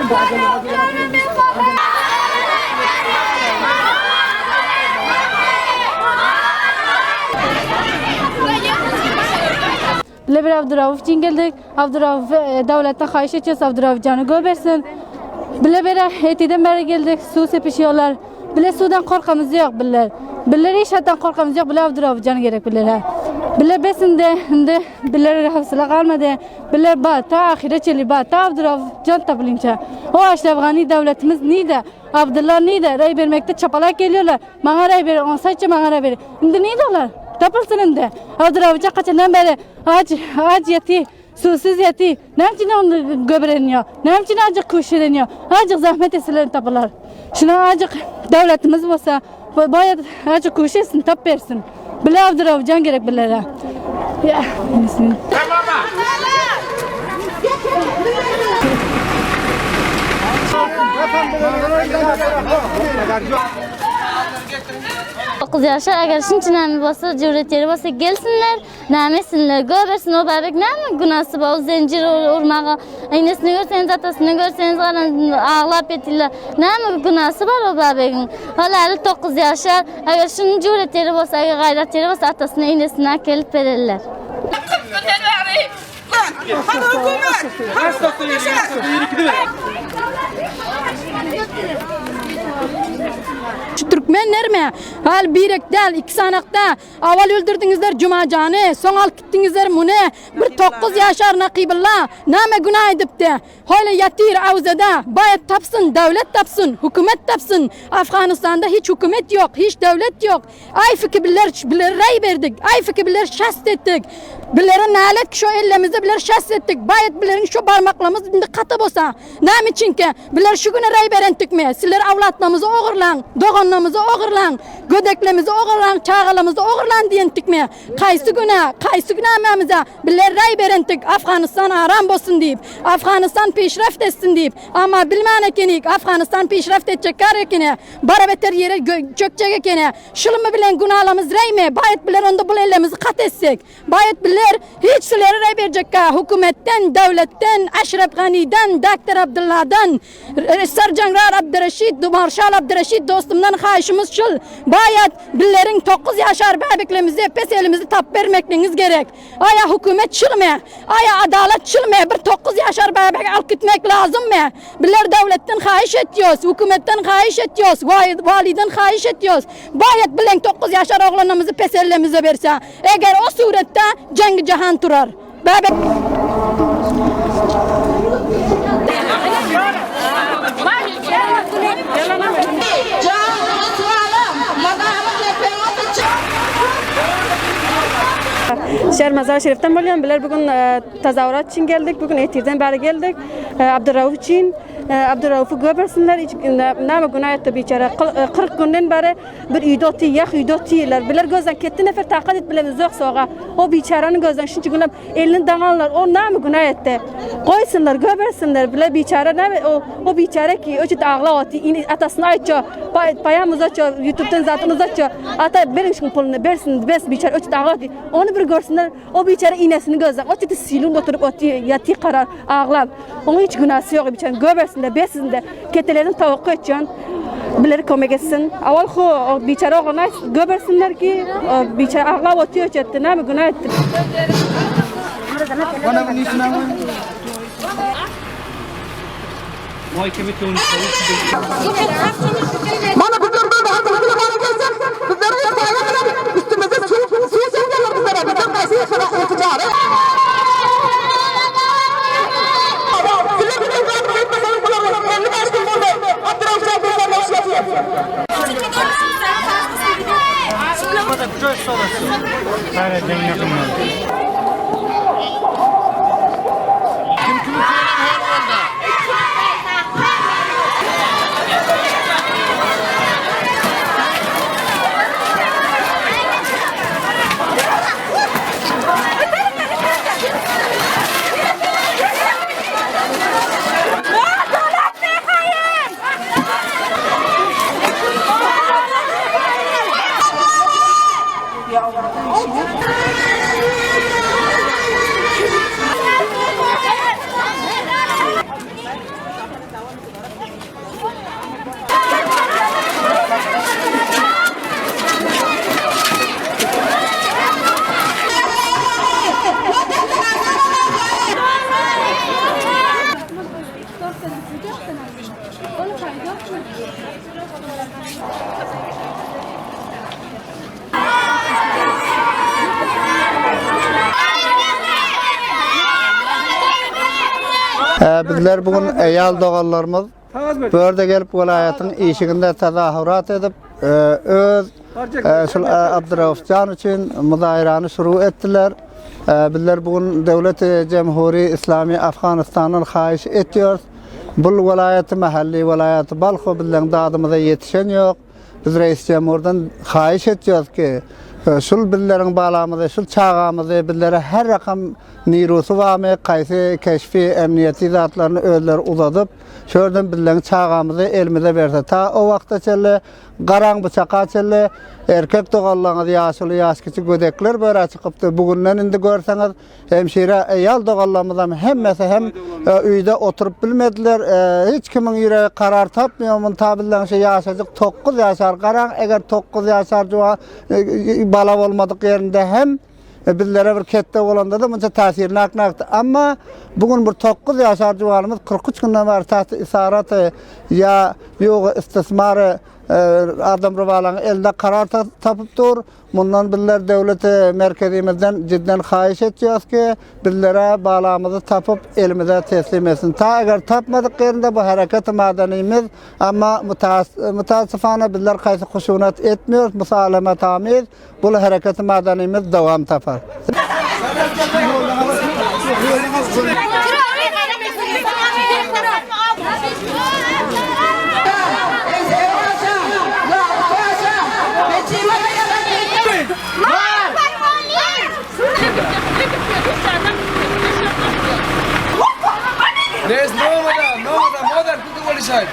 Bile bir Abdurauf için geldik. Abdurauf e, devletten hayiş edeceğiz. Abdurauf canı göbersin. Bile bere etiden beri geldik. Su sepişiyorlar. Bile sudan korkamız yok bile. Bile inşaattan korkamız yok. Bile Abdurauf canı gerek bile. Bile besinde şimdi bile hafsıla kalmadı. Bile ba ta ahire çeli ba ta Abdurauf can tapılınca. O Aşraf Gani devletimiz neydi? Abdullah neydi? Ray vermekte çapalak geliyorlar. Bana ray ver, onsayça bana ray ver. Şimdi neydi onlar? Tapılsın şimdi. Abdurauf can kaçından beri aç, aç yeti, susuz yeti. Ne için onu göbereniyor? Ne için azıcık kuşireniyor? Azıcık zahmet etsinler tapılar. Şuna azıcık devletimiz olsa bayağı azıcık kuşetsin, tap versin. Bile Abdurauf can gerek bilere. Ya. Bismillah. Dokuz yaşar agar shuncha nami bo'lsa jur'at yeri bo'lsa kelsinlar nima etsinlar ko'rsin o bebek nima gunasi bor o zincir urmag'i enesini ko'rsangiz otasini ko'rsangiz ağlab yetirlar nima gunasi bor o bebegin hali hali to'qqiz yashar agar shuni jur'at yeri bo'lsa agar g'ayrat yeri bo'lsa otasini enesini kelib beradilar Şu Türkmenler mi? Hal birek del, iki sanakta. Aval öldürdünüzler Cumacanı, son al gittinizler mune. Bir 9 yaşar nakibullah. Name günah edip de. Hala yatir avzada. Bayat tapsın, devlet tapsın, hükümet tapsın. Afganistan'da hiç hükümet yok, hiç devlet yok. Ay fikir bilir, bilir ray verdik. Ay fikir bilir şast ettik. Bilere nalet ki şu ellerimizi bilir şast ettik. Bayat bilerin şu parmaklarımız indi katı bolsa. Näme üçin ki? Biler şu güne ray beren tükme. Sizler avlatlarımızı ogurlan, doğanlarımızı ogurlan, gödeklerimizi ogurlan, çağalarımızı ogurlan diyen tükme. Qaysı güne, qaysı güne amemize biler ray beren tük. Afganistan aram bolsun deyip, Afganistan peşreft etsin deyip. Ama bilmän ekenik, Afganistan peşreft edecek kar ekene, bara beter yere çökecek ekene. Şılımı bilen günahlarımız ray mi? Bayat biler onda bul ellerimizi kat etsek. Bayat biler hiç sizlere ray verecek ka. Hükümetten, devletten, Eşref Gani'den, Doktor Abdullah'dan, Sarcangrar Abdurreşid, Marşal Abdurreşid dostumdan xahişimiz şul. Bayat billerin 9 yaşar bebeklerimizi pes elimizi tap vermekliğiniz gerek. Aya hükümet çılmaya, aya adalet çılmaya bir 9 yaşar bebek alıp gitmek lazım mı? Biller devletten xahiş ediyoruz, hükümetten xahiş ediyoruz, validen xahiş ediyoruz. Bayat bilen 9 yaşar oğlanımızı pes elimize verse, eğer o surette cengi cihan turar. Bebek Şer Mazar Şerif'ten bolýan. Biler bugün e, tezahürat için geldik. Bugün Etir'den beri geldik. E, Abdurrauf için. E, Abdurrauf'u göbersinler. Hiç, ne günah etti biçare. 40 günden beri bir üydoti, yak üydoti Biler gözden ketti nefer takat et bilemiz yok soğa. O biçarenin gözden şunca günah elini dağanlar. O ne günah etti. Koysunlar, göbersinler. Bile biçare ne o o biçare ki o çit ağla atı atasını aytça payam uzatça YouTube'dan zaten uzatça ata berin şun pulunu bersin bes biçare o çit ağla atı. Onu bir görsünler. O biçare iğnesini gözden. O çit silun oturup atı yatı karar ağlar. Onun hiç günahı yok biçare. Göbersin de besin de ketelerin tavuk edeceksin. Bileri kömek etsin. Aval xo o biçare oğluna göbersinler ki o biçare ağla atıyor çetti. Ne mi günah etti. Bana bizler böyle hazırlıklı hale gelsin. Bizlere yapayım. Üstümüze su, su söylüyorlar bizlere. Bizler karşı yaşamak olacağız. Sizler bizim zaten etmeseniz bunları 55 gün oldu. Abdurrahman bizlerle işletiyor. Bizler bu gün eýal doganlarymyz bu ýerde gelip welaýatyň işiginde tazahurat edip, öz şul Abdyraufjan üçin muzaýyrany şuru etdiler. Bizler bu gün döwlet Jemhuri Islami Afganistandan haýyş etýäris. Bul welaýaty mahalli welaýaty Balh bizleň dadymyza ýetişen ýok. Biz Reis Jemhurdan haýyş etýäris ki, şul bizleriň balamyzy, şul çagamyzy bizlere her rakam nirusy barmy, kaýsy keşfi, emniýeti zatlaryny özleri uzadyp, şu ýerden bizleň çagamyzy elimize berse. Ta o wagta çenli garaň bu çaka çenli erkek doganlaryňyz ýaşuly, ýaş kiçi gödekler börä çykypdy. Bugünden indi görseňiz Hemşire eýal doganlarymyzam hemmesi hem öýde oturyp bilmediler. Hiç kimiň ýüregi karar tapmaýar. Muny tabyllaň şu ýaşajyk 9 ýaşar garaň, eger 9 ýaşar juwa bala bolmadyk ýerinde hem bizlere bir ketde bolanda da munça täsirini aknakdy. Amma bu gün bir 9 ýaşar juwanymyz 43 günden bäri tahty isaraty ýa ýogy istismary adam rybalaň elinde karar tapyp dur. Mundan bizler döwlet merkezimizden jidden haýyş etýäs ki, bizlere balamyzy tapyp elimize teslim etsin. Ta eger tapmadyk ýerinde bu hereket madanymyz, amma mutasyfana bizler haýsy huşunat etmiyoruz, musalamatamiz bul hereket madanymyz dowam tapar. There's no other, no other, more than Kuku Wali Sahib.